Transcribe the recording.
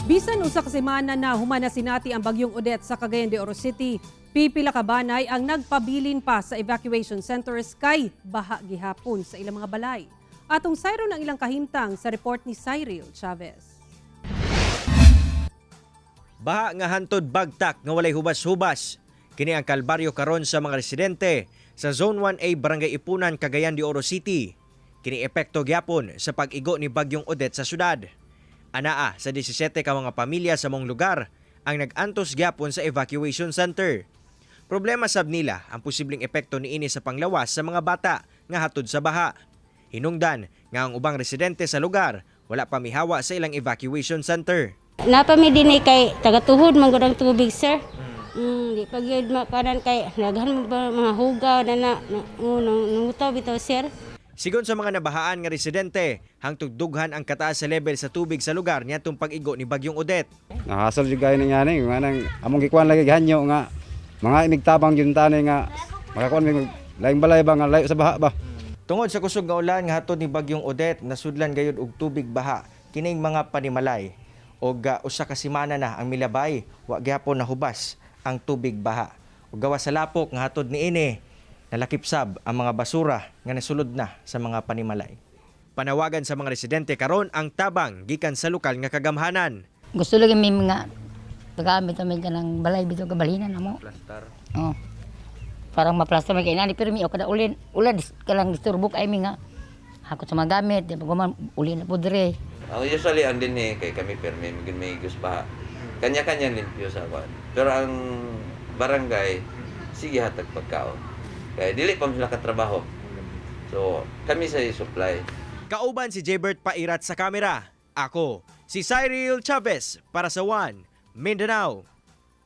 Bisan usa ka semana na human nasinati ang bagyong Odette sa Cagayan de Oro City, pipila ka banay ang nagpabilin pa sa evacuation centers kay baha gihapon sa ilang mga balay. Atong sayron ang ilang kahimtang sa report ni Cyril Chavez. Baha nga hantod bagtak nga walay hubas-hubas. Kini ang kalbaryo karon sa mga residente sa Zone 1A, Barangay Ipunan, Cagayan de Oro City. Kini epekto gyapon sa pag-igo ni Bagyong Odette sa syudad. Anaa sa 17 ka mga pamilya sa maong lugar ang nag-antos gyapon sa evacuation center. Problema sab nila ang posibleng epekto niini sa panglawas sa mga bata nga hatod sa baha. Hinungdan nga ang ubang residente sa lugar wala pa mihawa sa ilang evacuation center. Naa pa mi dinhi kay tagatuhod man gud ang tubig, sir. Di pa gyud makanan kay daghan man ba mga hugaw na oh, nangutaw bitaw, sir. Sigon sa mga nabahaan nga residente, hangtod dughan ang kataas sa level sa tubig sa lugar niadtong pag-igo ni Bagyong Odette. Nahasol jud kayo niya ni nga nang among gikuan lagi gihanyo nga mga inigtabang jud tani nga makakuan mig laing balay ba nga layo sa baha ba. Tungod sa kusog nga ulan nga hatod ni Bagyong Odette, nasudlan gayud og tubig baha kining mga panimalay. Og usa ka semana na ang milabay, wa gyapon nahubas ang tubig baha. Ug gawas sa lapok nga hatod niini, nalakip sab ang mga basura nga nasulod na sa mga panimalay. Panawagan sa mga residente karon ang tabang gikan sa lokal nga kagamhanan. Gusto lagi may mga pagamit kami kanang balay bitaw kabalinan amo. Plastar. Oh. Parang maplaster may kainani pero mi o kada ulin ulan kalang disturbo kay mi nga hakot sa mga gamit di pa guman ulin na po dire. Ang usually ang dinhi kay kami permi may baha. Kanya-kanya limpyo sa kwan. Pero ang barangay sige hatag pagkaon. Kay dili pa man sila katrabaho. So kami sa supply. Kauban si Jebert Pairat sa kamera. Ako, si Cyril Chavez para sa One Mindanao.